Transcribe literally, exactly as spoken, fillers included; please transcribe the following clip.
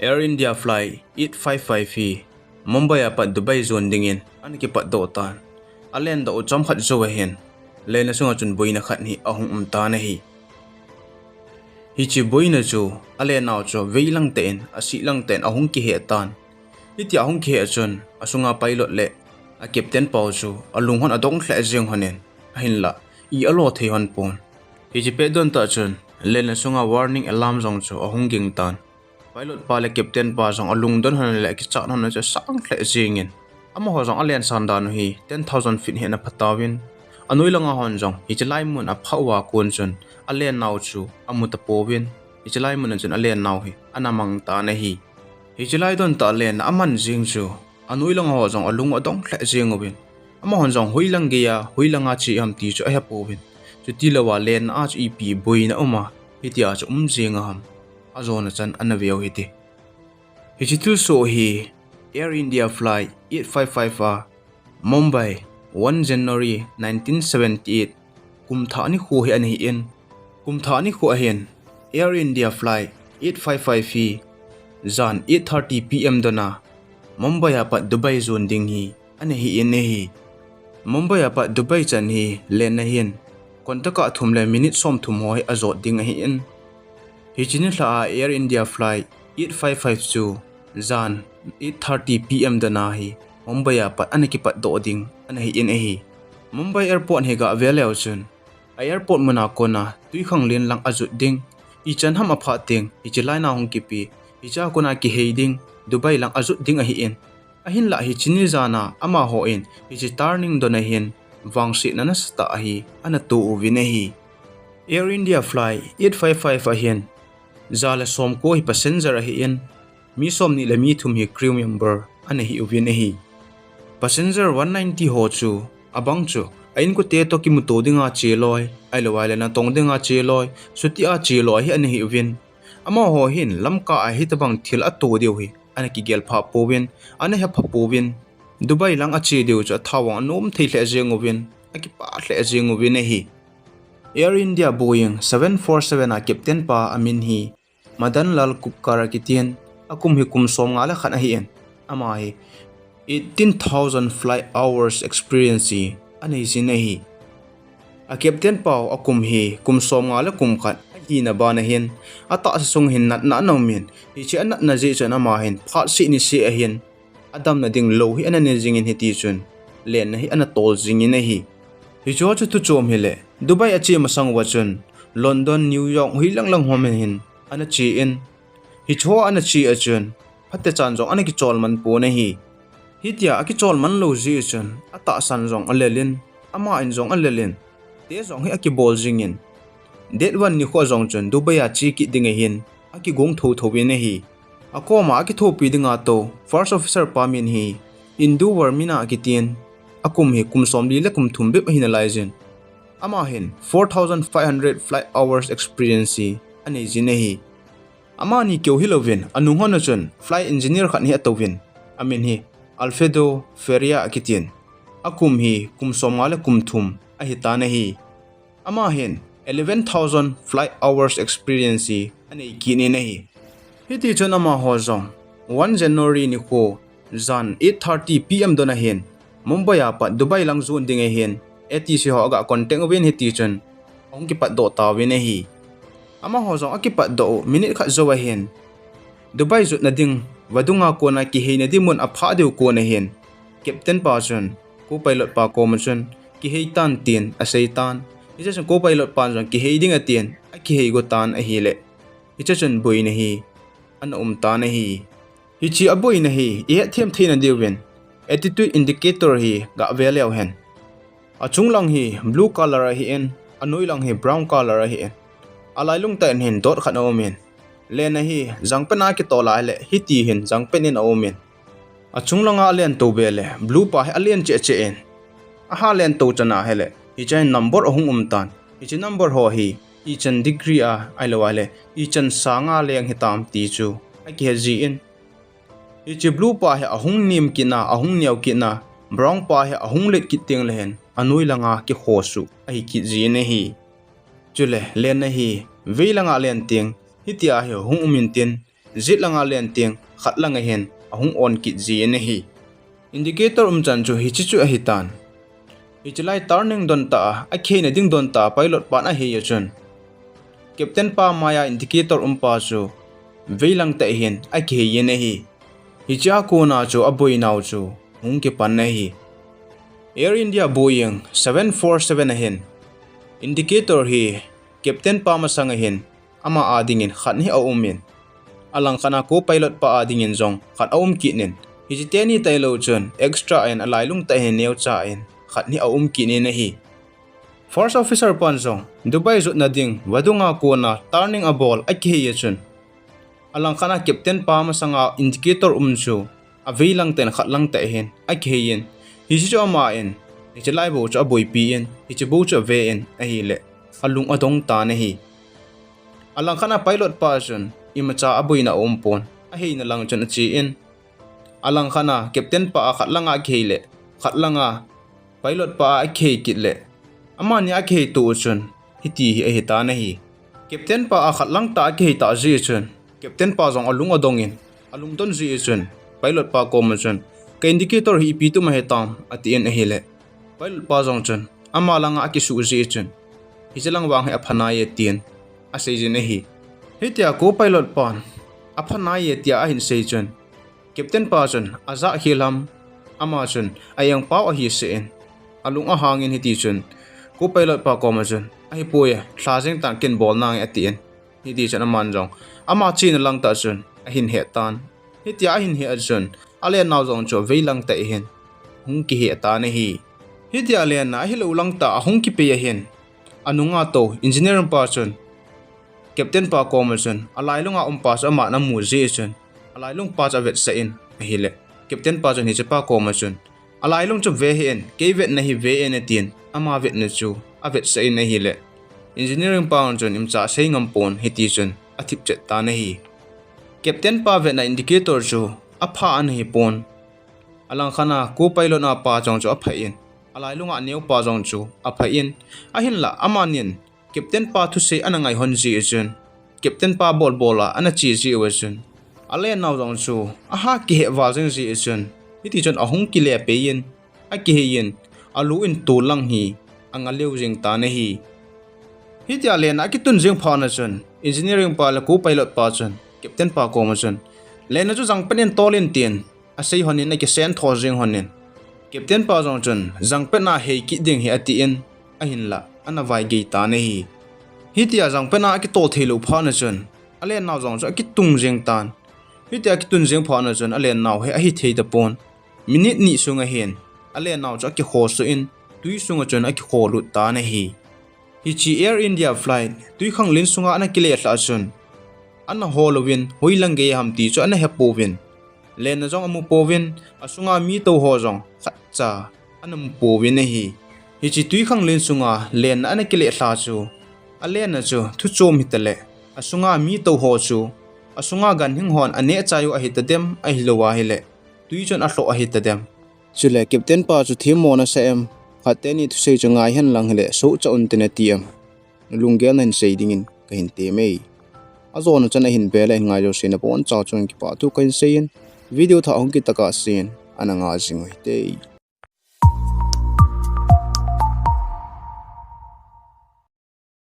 Air India Flight eight five five hi Mumbai a pat Dubai jon dingin ana kipatdoh tan. Alen doh u chomkhat jou ahin, len a sunga chun boina khat hi ahung um tan ahi. Hiche boina chu alen nau chu veilang tah in, asihlang tah in ahung kihei tan. Hitia ahung kihei chun asunga pilot le a captain pau chu alung hon adong lheh jeng hon in, ahinlah i alo thei hon pon. Hiche pet don tah chun len a sunga warning alarm jong chu ahung ging tan. Pilot pa le captain pa jong alungdon hon le akichat hon chu asang lheh jengin, amaho jong alen san dan u hi ten thousand feet hi ana phatauvin, anoi langa hon jong hiche lai mun aphah uva kon chun alen nau chu amu tapouvin, hiche lai mun a chun alen nau hi ana mang tan ahi. Hiche lai don tah alen a aman jeng chu anoi langa ho jong alung adong lheh jeng uvin, amahon jong hoilang geiya hoilanga che ham ti chu ahepouvin, chutilouva len a chu ipi boina um a hitia chu um jeng a ham, ajona chan ana veu hite. Hiche thilsoh hi Air India Flight eight five five a Mumbai, one January nineteen seventy eight, kum thah nikho hi ana hi in, kum thah nikho ahin Air India Flight eight five five hi jan eight thirty P M dona Mumbai a pat Dubai jon ding hi ana hi in ahi. Mumbai a pat Dubai chan hi len a hin kontaka thum le minute somthum ho hi ajot ding ahi in. Hiche nilhah a Air India Flight eight five five chu jan eight thirty P M dona hi Mumbai a pat ana kipatdoh ding ana hi in ahi. Mumbai Airport hi gah ve leu chun a airport muna kona twikhanglen lang ajot ding, ichan ham aphah teng hiche lai na hung kipe, hichea kona kihei ding, Dubai lang ajot ding ahi in. Ahinlah hiche ni jan a amaho in hiche turning dona hin vangsetna nasatah hi ana to uvin ahi. Air India Flight eight five five ahin ja le somko hi passenger ahi in, mi somni le mi thum hi crew member ana hi uvin ahi. Passenger one ninety ho chu abang chu a inkote toh kimuto dinga che loi, ahilou le natong dinga che loi, chutia che loi hi ana hi uvin. Amaho hin lamkah a hitobang thil ato diu hi ana kigel pha pouvin, ana hepha pouvin, Dubai lang ache diu chu athao vang anom thei lheh jeng uvin, akipah lheh jeng uvin ahi. Air India Boeing seven four seven a captain pa amin hi Madan Lal Kupkar akitin, akum hi kum somnga le khat ahi in, ama hi eighteen thousand flight hours experience hi anei jin ahi. A captain pau akum hi kum somnga le kum khat ahina bana hin, atahsa sung hin natna ana um in, hiche anatna jeh chun ama hin phat seh niseh ahin, adamna ding lou hi ana ne jingin hiti chun lenna hi ana tol jingin ahi. Hicheho chu tuchom hile Dubai ache masang uva chun London, New York, hoilang lang hon hin ana che in, hicheho ana che a chun phatechan jong ana kichol man pon ahi. Hitia akichol man lou jeh chun atahsan jong alel in, ama in jong alel in, te jong hi akibol jingin, date one nikho jong chun Dubai a che kit ding ahin akigong thotho in ahi. Akoma akithopi dinga tou first officer pa min hi Indu Varmina akitin, akum hi kum somli le kum thum bep ahi nalai jin, ama hin four thousand five hundred flight hours experience hi anei jin ahi. Amani keu hilouvin anung hon a chun flight engineer khat hi atouvin, amin hi Alfredo Ferreira akitin, akum hi kum somnga le kum thum ahitan ahi. Ama hin eleven thousand flight hours experience hi anei kit in ahi. Hiti chun amaho jong one January nikho jan eight thirty P M dona hin Mumbai a pat Dubai lang jon ding ahin, A T C ho aga contact uvin hiti chun ahung kipatdoh tauvin ahi. Amaho jong akipatdoh u minute khat jou ahin, Dubai jotna ding vadunga kona kiheina ding mun aphah diu kon ahin, captain pa chun co-pilot pa koma chun kihei tan tin asei tan. Hiche chun co-pilot pan jong kihei ding atin, akihei go tan ahile, hiche chun boina hi ana um tan ahi. Hiche aboina hi ihet them theina diuvin attitude indicator hi gah ve leu hen. Achung lang hi blue color ahin, anoi lang hi brown color ahin, alailung tah in hin dot khat aumin, lenna hi jangpen a kitol a hile hiti hin jangpen in aumin, achung langa alen tou be le blue pa hi alen cheh cheh in, aha alen tou chan a hile hiche hin number ahung um tan. Hiche number ho hi ichan degree a ahilou le ichan sanga leng hitam ti chu akihe jin, hiche blue pa hi ahung nem kit na, ahung neo kit na, brown pa hi ahung let kit teng le hin anoi langa kikhosuh ahi kit jin ahi. Chule lenna hi vei langa alen teng hitia hi hung um intin, jet langa len teng khat langa hin ahung on kit jin ahi. Indicator umchan chu hiche chu ahitan. Hiche lai turning don tah a, akheina ding don tah a pilot pan ahei a chun, captain pa maiya indicator umpa chu veilang tah hin akihei in ahi. Hichea kona chu aboinau chu hung kipan ahi. Air India Boeing seven four seven ahin, indicator hi captain pa masanga hin ama adingin khat hi aumin, alangkhat a co-pilot pa adingin jong khat aum kit in, hiche teni tailou chun extra in alailung tah hin neocha in khat hi aum kit in ahi. First officer pan jong Dubai jotna ding vadunga kona turning abol akihei a chun, alangkhat a captain pa masanga indicator um chu aveilang tah in khat lang tah hin akihei in, hiche chu aman hiche lai bou chu aboipi in, hiche bou chu ave in ahile, alung adong tan ahi. Alangkhat a pilot pa chun imacha aboina aumpon, aheina lang chun ache in, alangkhat a captain pa a khat langa akihei le khat langa pilot pa a akihei kit le, amani akihei toh chun hiti hi ahitan ahi. Captain pa a khat lang tah akihei tah jeh chun, captain pa jong alung adong in, alungdon jeh chun pilot pa koma chun, ka indicator hi ipi tum ahitam, atin ahile, pilot pa jong chun ama langa akisuh jeh chun, hiche lang vang hi aphanai e tin aseijin ahi. Hitia co-pilot pan aphanai e tia ahin sei chun, captain pa chun ajah khel ham, ama chun a-engpao ahi seh in, alung ahang in hiti chun co-pilot pa koma chun, ahipoi, lha jeng tan kin bol nange, atin. Hiti chun aman jong ama chena lang tah chun ahin heh tan. Hitia ahin heh a chun, alennau jong chu veilang tah hin hung kihei tan ahi. Hitia lenna ahilou lang tah ahung kipei ahin, anunga tou engineering pa chun captain pa koma chun alailunga umpa chu aman amu jeh chun, alailung pa chu avetsah in ahile, captain pa chun hichepa koma chun, alailung chu ve hih in, kei vetna hi ve in, atin, ama vetna chu avetsah in ahile, engineering pa chun imacha asei ngam pon, hiti chun athip chet tan ahi. Captain pa vetna indicator chu apha ana hipon, alangkhat a co-pilot a pa jong chu apha in, alailunga aneo pa jong chu apha in, ahinla amanin captain pa thusei ana ngai hon jeh chun, captain pa bolbol a ana che jeh uva chun, alennau jong chu aha kiheh val jeng jeh chun, hiti chun ahung kile pei in, akihei in, alu in tol lang hi anga leu jeng tan ahi. Hitia lenna akitun jeng phat na chun, engineering pa le co-pilot pa chun captain pa koma chun, lenna chu jangpet in tol in, tin asei hon in, akisen tho jeng hon in, captain pa jong chun jangpet a hei kit ding hi, atin, ahinla ana vaigei tan ahi. Hitia jangpet a akitol theilou phat na chun, alennau jong chu akitung jeng tan. Hitia akitun jeng phat na chun alennau hi ahithei tapon, minute ni sunga hin alennau chu akikhosuh in, twi sunga chun akikholut tan ahi. Hiche Air India flight twikhanglen sunga ana kile lhah chun, ana hol uvin, hoilang gei ham ti chu ana hepouvin, lenna jong amu pouvin, asunga mi tou ho jong khatcha ana mu pouvin ahi. Hiche twikhanglen sunga lenna ana kile lhah chu, alenna chu thuchom hitale, asunga mi tou ho chu, asunga ganhing hon aneh chai u ahitadem, ahilou ahile twi chun alhoh ahitadem, chule captain pa chu themmo nasa em, khat teni thusei chu ngai hen lang hile sohcha untin ati em, lunggel nahin sei dingin kahin tem e. Ajona chan ahin vel a hin ngai jouse nabonchauva chun kipathu kahin seiyin, video thah hung kit tokah sen ana nga jing u hite.